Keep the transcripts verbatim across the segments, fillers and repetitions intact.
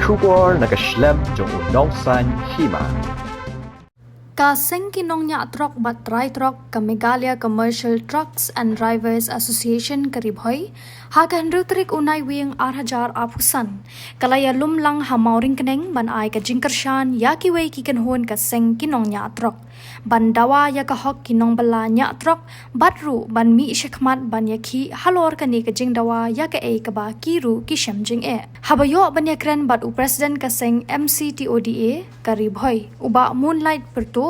Khubor na ka shlem jong u nongsan hima. Ka seng ki nongñiah trok bad trai trok ka Meghalaya Commercial Trucks and Drivers Association ka Ri Bhoi, ha ka hynriew tarik u Naiwieng ar hajar arphew san, ka la ïalum lang ha Mawryngkneng ban ai ka jingkyrshan ïa kiwei ki kynhun ka seng ki nongñiah trok ban dawa ïa ka hok ki nongbylla ñiah trok, bad ruh ban mih shakhmat ban ïakhih halor kane ka jingdawa ïa kaei kaba ki ruh ki shem jingeh. Haba ïoh ban ïakren bad u President ka seng M C T O D A ka Ri Bhoi, u Bah Moonlight Pyrtuh,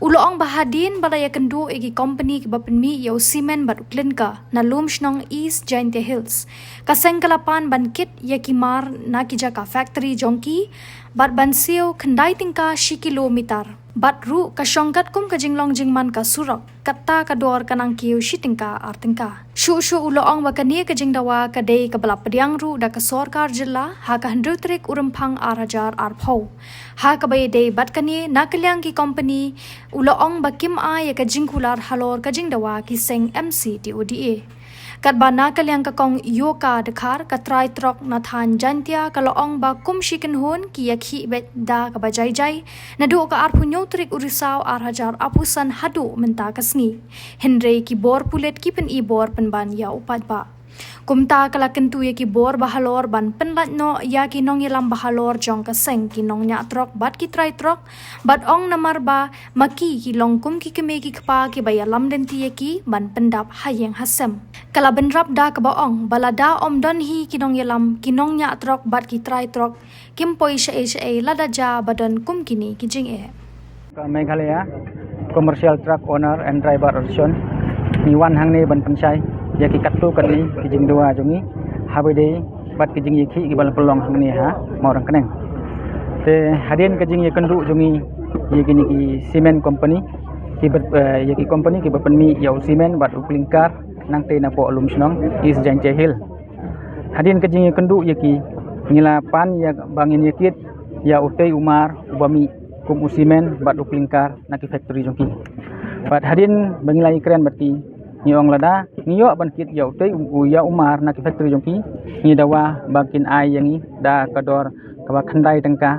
u la ong ba hadien ba la ïakynduh ïa ki kompani kiba pynmih ïa u simen bad u klinker na lum shnong East Jaintia Hills, ka seng ka la pan ban kit ïa ki mar na ki jaka factory jong ki bad ban siew khyndai tyngka shi kilometer. Bad ruh ka shong katkum ka jinglong jingman ka surok, katta ka dor ka nang kiew shi tyngka ar tyngka. Shuh shuh u la ong ba kane ka jingdawa ka dei kaba la pdiang ruh da ka sorkar jylla ha ka hynriew tarik u Rymphang ar hajar arphew. Ha kaba ïadei bad kane, na ka liang ki kompani u la ong ba kim ai ïa ka jingkular halor ka jingdawa ki seng M C T O D A. Katba na ka liang ka kong Yoka Dkhar, ka trai trok na thaiñ Jaintia, ka la ong ba kum shi kynhun ki ïakhih beit da kaba jai jai naduh ka arphew hynñiew tarik u Risaw ar hajar arphew san haduh mynta ka sngi. Hynrei ki bor pulit ki pyni bor pynban ïa u paidbah. Kumta ka la kyntu ïa ki bor bahalor ban pynlait noh ïa ki nongïalam bahalor jong ka seng ki nongñiah trok bad ki trai trok, bad ong namar ba ma ki ki long kum ki kmie ki kpa kiba ïalam lynti ïa ki ban pyndap ha ïing ha sem. Ka la bynrap da kaba ong ba lada ym don hi ki nongïalam, ki nongñiah trok bad ki trai trok kim poi shaei shaei lada ja ba don kum kine ki jingeh. Ka Meghalaya Commercial Truck Owner and Driver Association, ngi wan hangne ban pynshai ïa ki katto katne ki jingdawa jong ngi haba ïadei bad ki jingïakhih kiba la pynlong hangne ha Mawryngkneng. Te hadien ka jingïakynduh jong ngi ïa kine ki cement company, kiba, eh, ïa ki company kiba pynmih ïa u cement bad u clinker nangtei napoh lum shnong East Jaintia Hill. Hadien ka jingïakynduh ïa ki, ngi la pan ïa ba ngin ïakit ïa utei u mar uba mih kum u cement bad u clinker na ki factory jong ki. Bad hadien ba ngi la ïakren bad ki, ngi ong lada ngi ïoh ban kit ïa utei u, ïa u mar na ki factory jong ki, ngi dawa ba kin ai ïa ngi da ka dor kaba khyndai tyngka,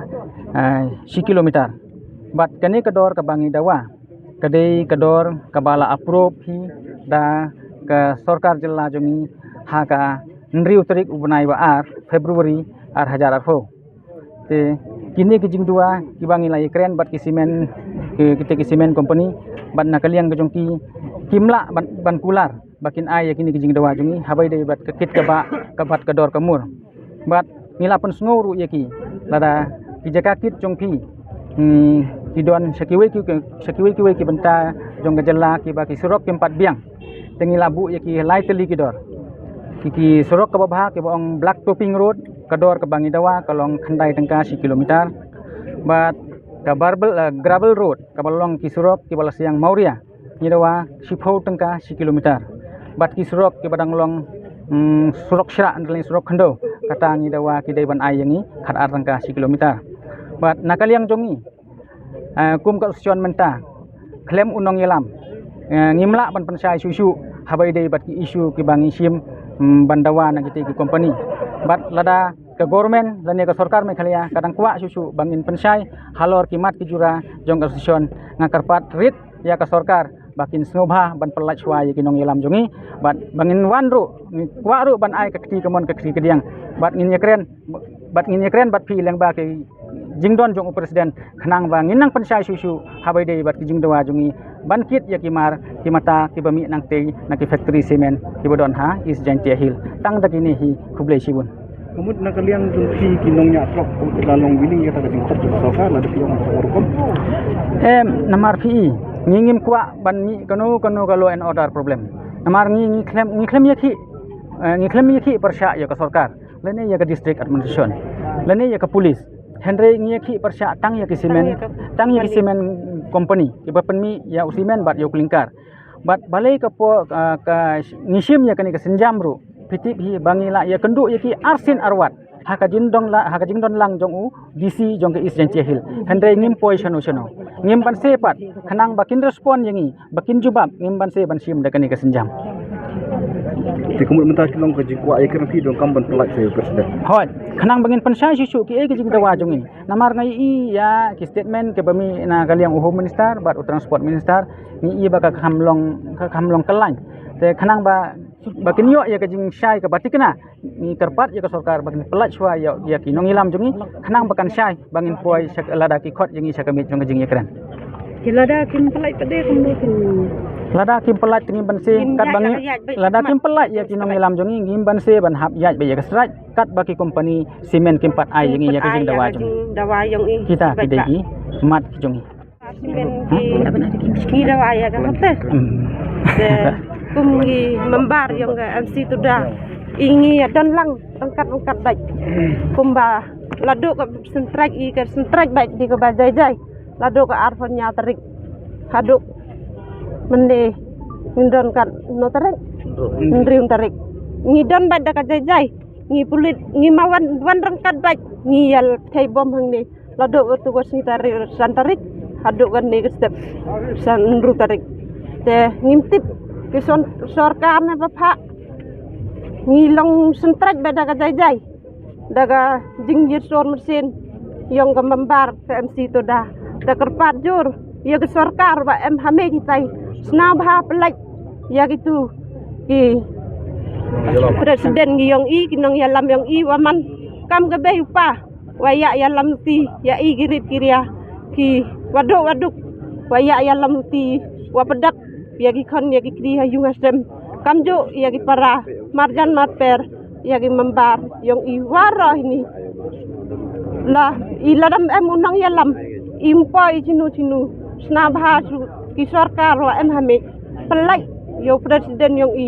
eh, shi kilometer. Bad kane ka dor kaba ngi dawa ka dei ka dor kaba la approve hi da ka sorkar jylla jong ngi ha ka hynriew tarik u bnai ba ar February ar hajar arphew. Te kine ki jingdawa kiba ngi la ïakren bad ki cement, ki, kita ki cement company, bad na ka liang ka jong ki, kim lah ban, ban kular ba kin ai ïa kine ki jingdawa jong ngi haba ïadei bad ka kit kaba, ka bad ka dor ka mur. Bad ngi la pynsngew ruh ïa ki, lada ki jaka kit jong phi, hmm, ki don sha kiwei ki, sha kiwei kiwei ki bynta jong ka jylla kiba ki surok kim pat biang. Te ngi la buh ïa ki lai tylli ki dor. Ki, ki surok kaba bha kiba ong black topping road, ka dor kaba ngi dawa ka long khyndai tyngka shi kilometer. Bad ka barbel, eh, gravel road kaba long ki surok kiba la siang Mawria, ngi dawa shiphew tyngka shi kilometer. Bad ki surok kiba dang long, mm, surok shrah, ngi surok khyndew, kata ngi dawa ki dei ban ai ïa ngi khatar tyngka shi kilometer. Bad na ka liang jong ngi, eh, kum ka association mynta, khlem u nongïalam, eh, ngim lah ban pynshai shuh shuh haba ïadei bad ki issue kiba ngi shim, mm, ban dawa na kita ki company. Bad lada ka government lane ka sorkar Meghalaya ka dang kwah shuh shuh ba ngin pynshai halor ki mat ki jura jong ka association, nga kyrpad rit ïa ka sorkar ba kin sngewbha ban pyllait shuwa ïa ki nongïalam jong ngi, bad ba ngin wan ruh, ngi kwah ruh ban ai ka kti kamon ka kti kadiang, bad ngin ïakren, bad ngin ïakren bad phi lyngba ki jingdon jong u president, khnang ba ngin nang pynshai shuh shuh haba ïadei bad ki jingdawa jong ngi ban kit ïa ki mar ki mata kiba mih nangtei na ki factory cement kiba don ha East Jaintia Hill. Tang da kine hi, khublei shibun. Ka mut na ka liang jong phi ki nongñiah trok, ka mut la long willing ïa kata ka jingkhot jong ka sorkar, lada phi ong kata ka rukom? Em, namar phi i, ngi ngim kwah ban mih kano kano ka law and order problem. Namar ngi, ngi khlem, ngi khlem ïakhih, eh, ngi khlem ïakhih pyrshah ïa ka sorkar, lane ïa ka district administration, lane ïa ka police. Hynrei ngi ïakhih pyrshah tang ïa ki cement, tang ïa ki cement company kiba pynmih ïa u cement bad ïa u clinker. Bad balei ka por, ah, ka ngi shim ïa kane ka sienjam ruh, phi tip hi ba ngi la ïakynduh ïa ki arsien arwat ha ka jingdon la, ha ka jingdon lang jong u D C jong ka East Jaintia Hill. Hynrei ngim poi shano shano. Ngim banse pat, khnang ba kin respond ïa ngi, ba kin jubab, ngim banse ban shim da kane ka sienjam. Te kumno mynta ki long ka jingkwah ïa ka rangki dong kam ban pynlait sa ïa u president. Hoi, khnang ba ngin pynshai shuh shuh ki ei ka jingdawa jong ngi. Namar nga ïohi ïa ki statement kaba mih na ka liang u Home Minister bad u Transport Minister, ngi ïohi ba ka kham long, ka kham long kyllaiñ. Te khnang ba, ba kin ïoh ïa ka jingshai kaba thikna, ngi kyrpad ïa ka sorkar ba kin pynlait shuwa ïa, ïa ki nongïalam jong ngi, khnang ba kan shai ba ngin poi sha lada ki khot ïa ngi sha ka miej jong ka jingïakren. Ki lada kim pynlait pat de kumno kin. Lada kim pynlait te ngin banse, kat ba ngi, lada kim pynlait ïa ki nongïalam jong ngi, ngin banse ban hap ïaid beit ïa ka strike, kat ba ki company cement kim pat ai ïa ngi ïa ka jingdawa jong ngi. Dawa jong ngi. Kita ki dei ki mat ki jong ngi. Cement ki, ngi dawa ïa ka hotel. Hmm. Te kum ngi member jong ka M C Tuda, i ngi ïa don lang ryngkat ryngkat bad. Kumba la duk ka sentrak i ka sentrak bad di kaba jai jai. La duk ka arphew hynñiew tarik. Haduh mynne ngi don katno tarik? Hynriew tarik. Ngi don bad da ka jai jai. Ngi pulit, ngi ma wan, wan ryngkat bad. Ngi ïa thei bom hangne. La duk katu ka sngi tarik, san tarik. Haduh kane ka step san hynriew tarik. Te ngim tip ki son, sorkar ne ba pha. Ngi long sentrak bad da ka jai jai. Da ka jingïasur mynsiem jong ka member ka M C Tuda. Te kyrpad jur ïa ka sorkar ba em ha miej hitai. Sngewbha pynlait ïa kitu ki president ki jong i, ki nongïalam jong i, wa man kam ka bei u pa. Wa ïa ïalam lynti ïa i ki rit ki ria, ki waduk waduk. Wa ïa ïalam lynti, wa pdap ïa ki khon ïa ki kti ha ïung ha sem. Kamjuh ïa ki para marjan marper, ïa ki member jong i waroh ini. La i lada em u nongïalam, im poi chinu chinu. Sngewbha shu ki sorkar wa em ha miej, pynlait ïa u president jong i,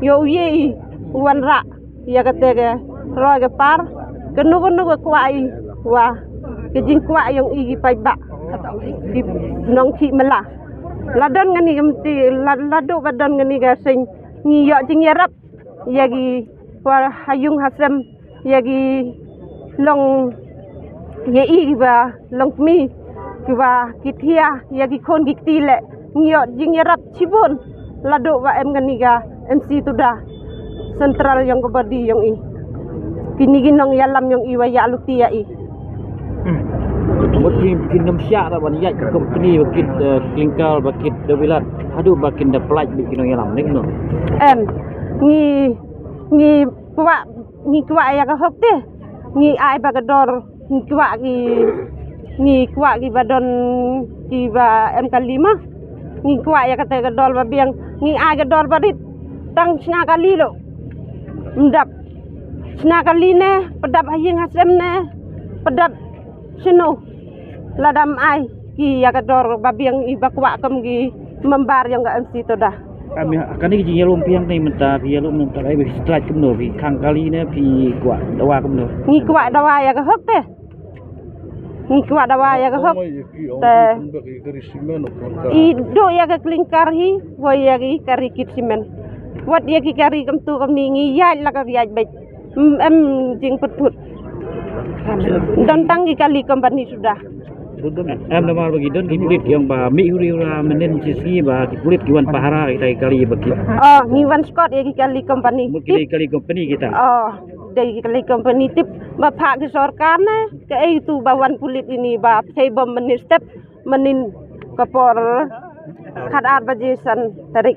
ïa u ïa i u wanrah ïa kata ka roi ka par, kano kano ka kwah i, wa ka jingkwah jong i ki paidbah, ki nongkhih mela. La don kane ka meti, la, la duk ba don kane ka seng, ngi ïoh jingïarap ïa ki wa ha ïung ha sem, ïa ki long, ïa i kiba long kmie, kiba ki thiah ïa ki khun ki kti leh. Ngi ïoh jingïarap shibun la duk ba em kane ka M C Tuda, central jong ka body jong i. Kine ki nongïalam jong i wa ïa luti ïa i. Mut ki, ki nym shah da ban ïaid ki company ba kit, eh, clinker, ba kit da wilat. Haduh ba kin da pynlait bad ki nongïalam ne kumno? Em, ngi, ngi kwah, ngi kwah ïa ka hok te. Ngi ai ba ka dor, ngi kwah ki, ngi kwah ki ba don, ki ba em kali ma. Ngi kwah ïa kata ka dor ba biang, ngi ai ka dor ba rit. Tang shna kali lo. Mdap. Shna kali ne, pdap ha ïing ha sem ne, pdap shino. Lada ym ai ki ïa ka dor ba biang i ba kwah kum ki member jong ka M C Tuda. Ami, kane ki jingïalum phi hangtei mynta, phi ïalum mynta, ai phi strike kumno, phi khang kali ne phi kwah dawa kumno? Ngi kwah dawa ïa ka hok te. Ngi kwah dawa ïa ka hok. Te i duk ïa ka clinker hi, wei ïa ki kari kit cement. Wat ïa ki kari kumtu kumne ngi ïaid la ka ïaid beit. Em, em jingpytpyt. Don tang ki kali company suda. Em, namar ba ki don ki pulit ki ong ba mih huri hura mynnin shi sngi ba ki pulit ki wan pahara kita ki kali ba ki. Oh, ngi wan skot ïa ki kali company. Mut ki dei kali company kita. Oh, dei ki kali company tip ba phah ki sorkar ne, kaei tu ba wan pulit ini ba pynthei bom mynnin step mynnin ka por khatar baje san tarik.